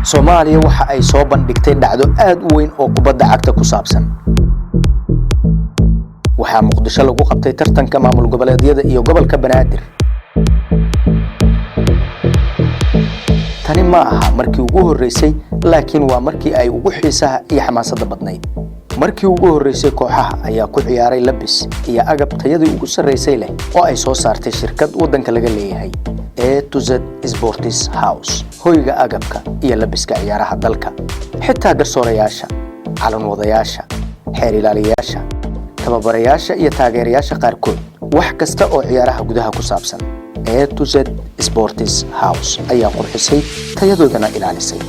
Soomaaliya waxa ay soo bandhigtay dhacdo aad u weyn oo kubadda cagta ku saabsan. Waxaa Muqdisho lagu qabtay tartanka maamul goboleedyada iyo gobolka Banaadir. Tani ma aha markii ugu horreysay, laakiin waa markii ay ugu xiisaha iyo xamaasadda badnayd. Markii ugu horreysay, kooxaha ayaa ku ciyaaray labis iyo agab tayadii ugu sarreysay leh oo ay soo saartay shirkad waddanka laga leeyahay, A to Z Sports House, hoyga agabka iyo labiska ciyaaraha dalka. Xitaa garsoorayaasha, calanwadayaasha, xeer ilaaliyayaasha, tababarayaasha iyo taageerayaasha qaarkood, wax kasta oo ciyaaraha gudaha ku saabsan, A to Z Sports House ayaa qurxisay, tayadoodana ilaalisay.